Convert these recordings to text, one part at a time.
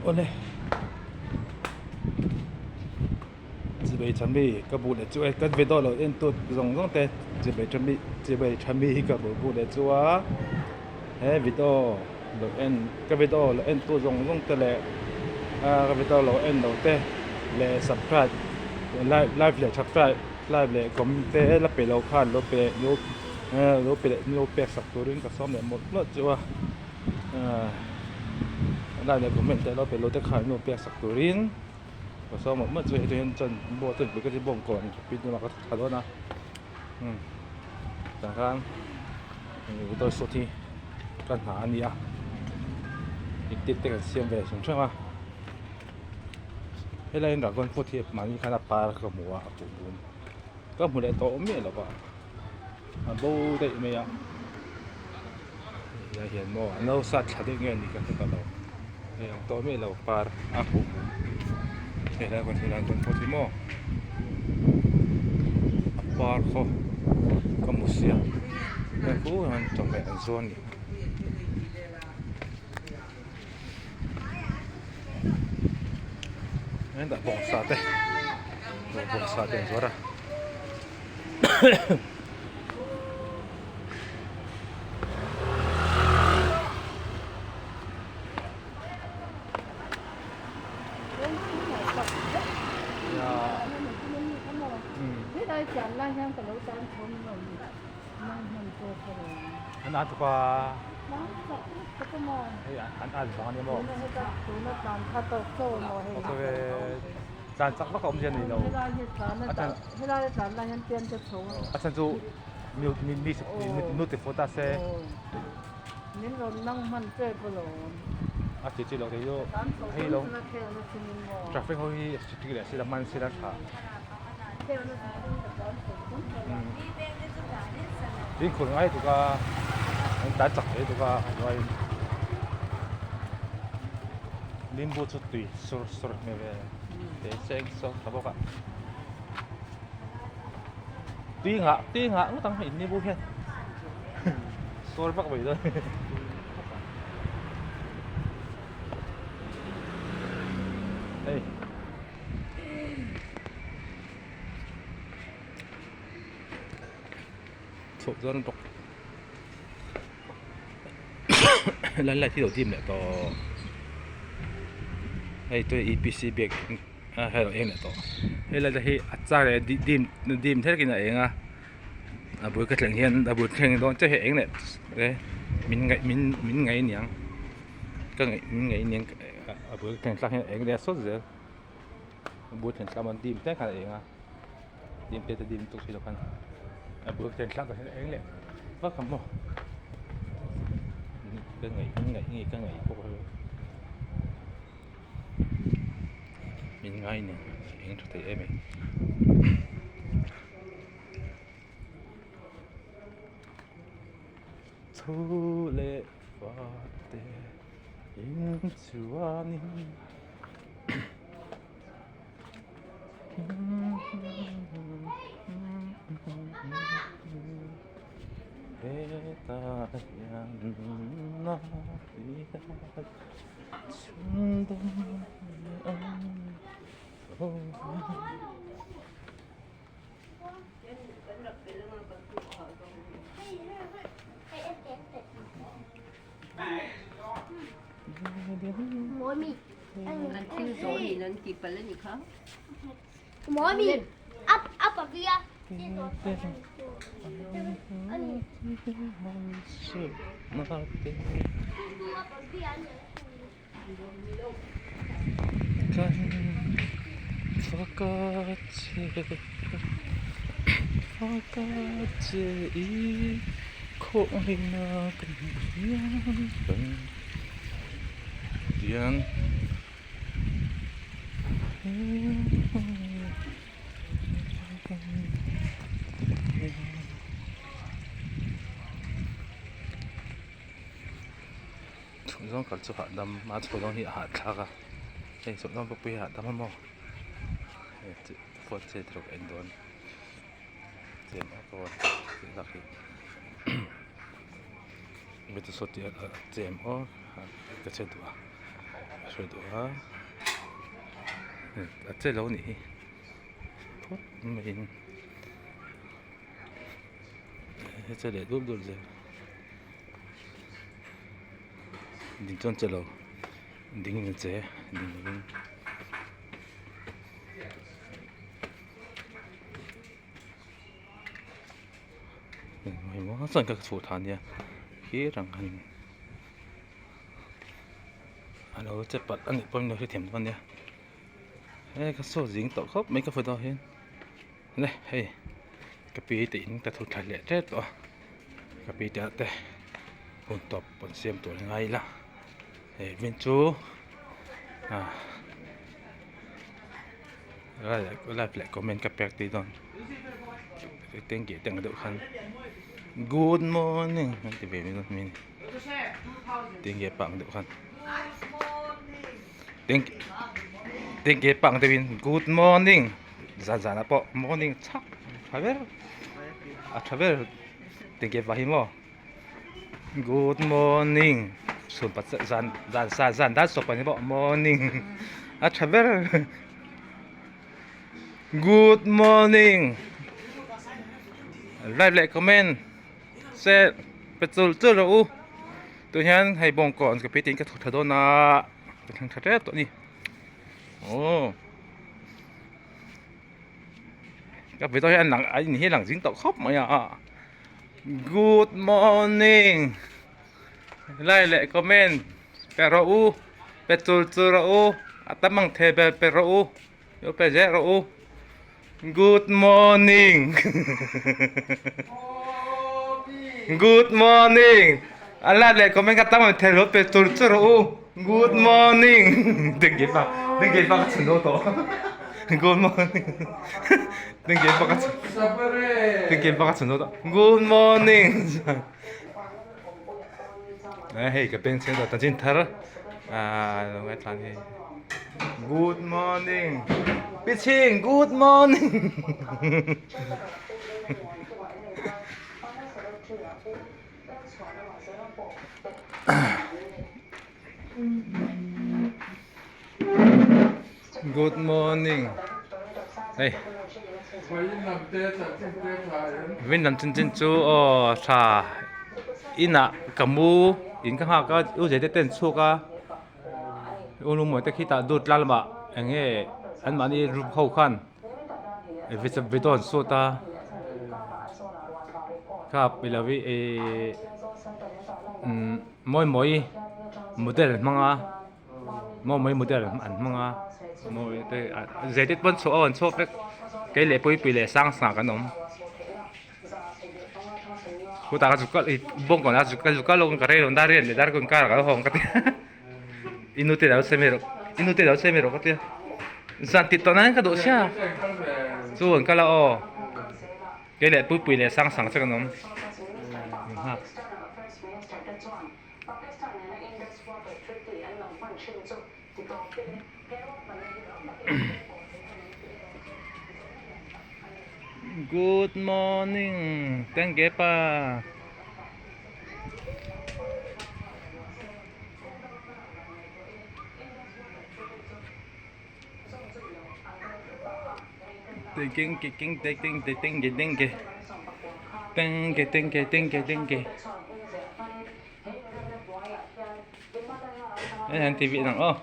Awle chibai tha mi ka bu leh chu e kan video lo en tut zawng zawng te chibai tha mi chibai tha mi ka bu bu leh chu a he video lo en ka video lo en tu zawng zawng te leh ah ka video lo en lo te leh subscribe like like leh subscribe like leh comment te la pe lo khan lo pe lo lo pe leh lo pek sak turin ka sawm leh mawlh mawlh chu a. Like leh comment te lo pe lo te kha an lo pek sak turin ka sawi mawlh mawlh chu heti hian chuan bawng chuan pui ka ti bawng kawn pin lamah ka thla dawn a umm tah khan video shoot hi ka hna a nia edit te kan siam ve hrim hrim a helai hi dragon fruit hi mahni khan a par ka hmu a a kuh bum ka hmu leh tawh miah lo va a bo daih mai a. Helai hian maw an lo sat thla deuh nge ni ka hre ta lo hei ang tawh miah lo par a huh hmum helai kan helai kan pawh hi maw a par khaw ka hmu sia hei khu hian chawhmeh an zuar a ni. Hetah bawngsa te bawngsa te an zuar a. An at va hei an at vang a ni maw tlan chak vak a awm zia a ni lo a chhan a chhan chu mi ti ta se a ti chi loh thei chu hei lo traffic ho hi strict leh sila hman sila tha fimkhur ngai tuk a an tlan chak thei tuk a limbu chu tui sur sur hmel ve. Te seng saw ta bawk a tui ngah tui ngah ngawt ang hei nibu hian sawi vak mai dawn hei chhuak dawn bawk Lai lai hi lo dim leh tawh hei tui EPC biak a hei a lo eng leh tawh hei lai te hi a char leh dim dim theihin a eng a a bul ka thleng hian a bul thleng dawn chiah hi a eng leh e min ngaih min min ngaih aniang ka ngaih min ngaih aniang a bul thleng thlak hian a eng leh a sawt zel a bul thleng thlak dim te khan a eng a dim te te dim tuk si lo khan a bul thleng thlak hian a eng leh vak ang maw ka ngaih min ngaih nge ka ngaih pawh hi min ngai nen eng tha thei em em thu leh fa te in chuanin. Hetah hian nunna Tian chhun zawng kal chu hahdam a chho zawng hi a hahthlak a hei chhun zawng pawh pui a hahdam a maw hei phone che te erawh ka en dawn chem a phone tih lak hi mi te saw tih a chem aw ka che duh a. Ka hre duh a a che lo nih hi phawt maiin a che leh dul dul zel ding chuan che lo ding in a che ding lovin. Engemaw chuan ka chhuah thla ania khi rang khan a lo che palh a nih pawhin lo hrethiam dawn nia he ka saw zing tawh khawp mai ka photo ah hian le hei ka pi te in ka thu thla leh tep tawh a ka pi te ah te hun tawp an siam tur a ngai ila hei hmin chu ah. Like leh comment ka pek tih dawn tengge te ang deuh khan good morning an ti ve mai dawn mi tengge pa ang deuh khan tengge pa ang deuhin good morning zan zanah pawh morning chhak tha ber a tha ber tengge pa hi maw. Good morning chhun pa zan zan sa zan dan sawp ani bawk morning a tha ber good morning like leh comment share pe chul chul rawh u tun hian hei bawngkawn ka pitin ka thu tha dawn a ka thleng tha tep tawh a ni aw. Ka video hi an lang a in hi a lang zing tawh khawp mai a good morning like leh comment pe rawh u pe chul chul rawh u a tam ang thei ber pe rawh u lo pe zel rawh u good morning good morning a like leh comment ka tam ang thei lo pe chul chul rawh u good morning ding pa ding pa ka chhun dawn tawh. Good morning. Good morning. Hei ka peng chheng tawh chanchin thar ah lo ngai tlan hei. Good morning. Pi Chhing good morning. Good morning hei vin lam chanchin chu aw tha inah ka mu in ka nghak a u zete te an chhuak a u lungmawi te khi tah dut tlang lamah eng nge anmahni room ho khan video an shoot a kha pilovi ihh mawi mawi model hmang a. Maw mai model an hmang a mawi te zirtir pawn chhuah aw an chhuak vek kei leh puipui leh sang sang an awm chutah ka zuk kal ih bawngkawn ah zuk ka lawk ka rei lo dar riat leh dar kawn kar ah ka lo hawng ka tia i nu te lo sawi mai rawh i nu te lo sawi mai rawh ka tia zan tih tawh nan ka duh sia chu an kal a aw. Kei leh Puipui leh Sangsang che kan awm. Min nghak. Good morning tengge pa. Tengge tengge tengge tengge tengge tengge tengge tengge tengge hei an ti vih nang aw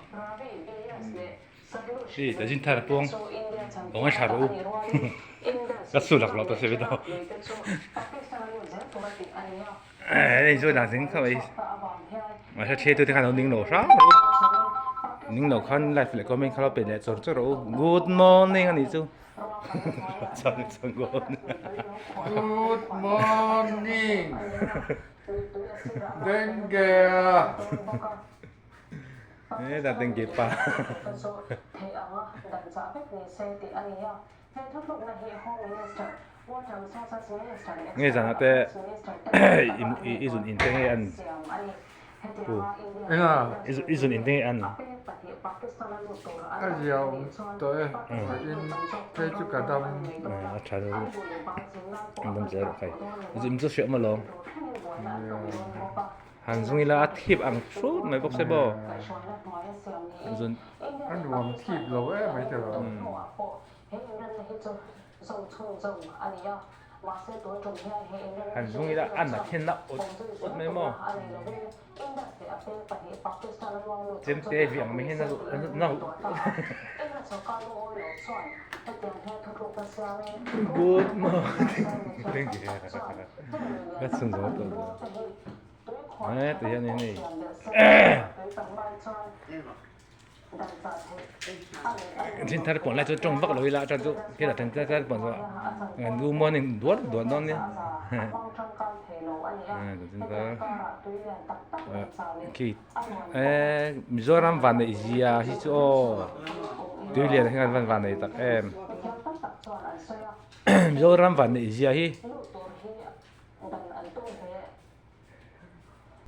hi ta zin thar puang lo ngai thla rawh u ka su lak lo ta se ve daw hei chu dan zing khawp mai mahse thlir tute khan lo ning lo hram rawh u ning lo khan like leh comment kha lo pe leh chawr chawr rawh u good morning a nih chu good morning dengue he dah dengue pa Nge zanah te i zun in te nge an pu i zun in te nge an A zia awm tawh e in phei chu ka dam a tha deuh an dam zel rawh khai in chu hriat maw lawm. Han zung ila a thip ang hrut mai bawk se maw. Zun. A nuam thip lo em mai te lo. Han zung ila a nat hian na awt awt mai maw. Chemte vi ang mai hian a na Good morning. Ka chhun zo tawh lo. Eh ti hian hei. Chin thar pawh lai chu tawng vak lo ila a chu khi lah thar thar pawh chu good morning duat duat dawn nia. Chin thar khi eh Mizoram van neih zia hi chu aw tui lian hi an van van nei tak em. Mizoram van neih zia hi.